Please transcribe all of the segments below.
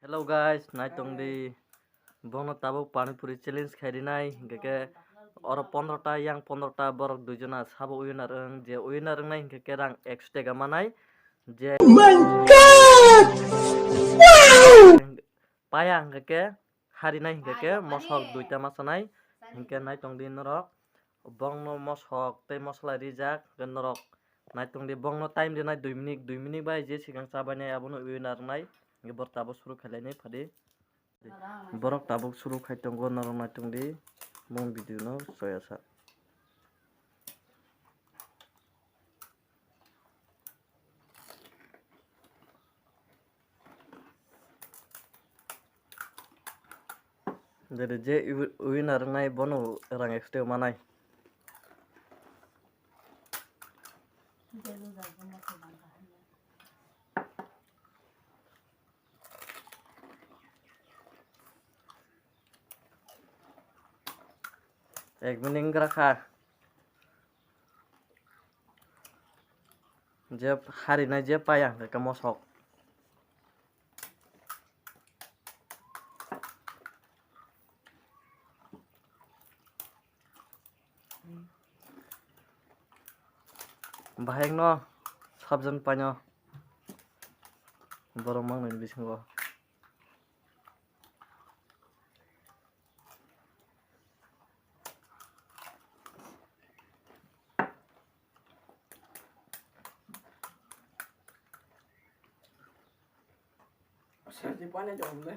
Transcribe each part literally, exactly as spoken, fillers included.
Hello guys, naitong di. Bono tabuk pani puri challenge khai rinai, hinkhe khe oro pondro ta, yang pondro ta, borok dui jona sabo winner wng, je winner wngnai hinkhe khe rang ekso teka manai. Je Oh my God! Wow! Paya hinkhe khe harinai hinkhe khe mosok duita ma sanai, hinkhe naitong di norok. Bongno mosok tei mosola rijak, hinkhe norok naitong di, bongno time rinai dui minute, dui minute bai je sikang chabainai abono winner wngnai, hinkhe bor tabuk suru khailai ni phadi. Borok tabuk suru khai tongo, norok naitong di, mung video no soyasa. Dede je wi-, winner wngnai bono rang ekso teka manai. Ek minute wngkha kha. Je harinai je paya hinkhe mosok. Bahai no sabjan paino borok mangnai bisingo. Sardi pani jom le.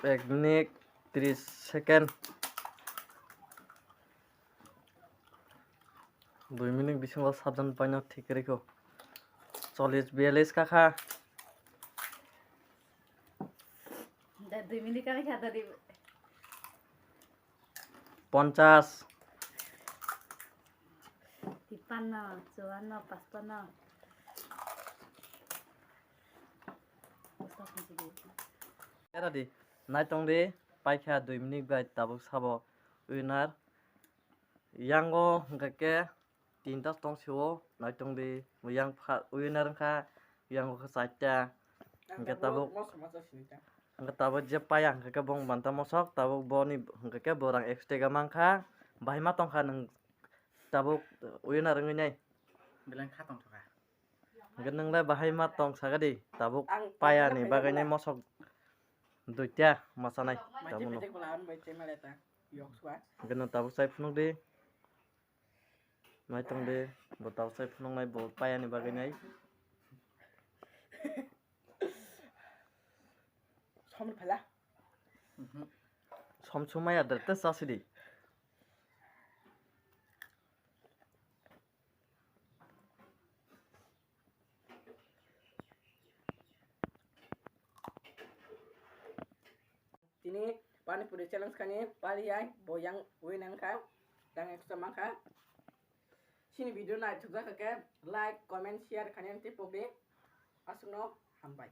Ek minute tris second. Dui minute bisingo sabjan paino thik rikho. Chollish biyallish kakha. Da dui minute kami kha tadi. Ponchas. Tippanno, chuanno, pachpanno. Era di, naitong di, paikha dui minute bai tabuk sabo winner. Yango hwnkha khe tinta tong sio, naitong di, yang pha-, winner wngkha, yango khe chaita. Hwnkhe tabuk, hwnkhe tabuk je paya hwnkha khe bong banta mosok, tabuk boni hwnkha khe borang ekso teka mankha, bahai ma tongkha nwng tabuk winner wngwi nai. Beleng kha tongthokha. Hwnkhe nwng le bahai ma tong saka di, tabuk paya ni bagwi nai mosok duita ma chanai tabuk no. Hwnkhe nwng tabuk chai phunuk di. Naitong di, bo tabuk chai phunuk nai, bo paya ni bagwi nai. Som phala. Som sumaya de te sasi di. Tini pani puri challenge khani pari ai bo yang winner wngkha, yang ekso mankha. Chini video naithok jakha khe like, comment, share khani tei pokdi. Aswkno hambai.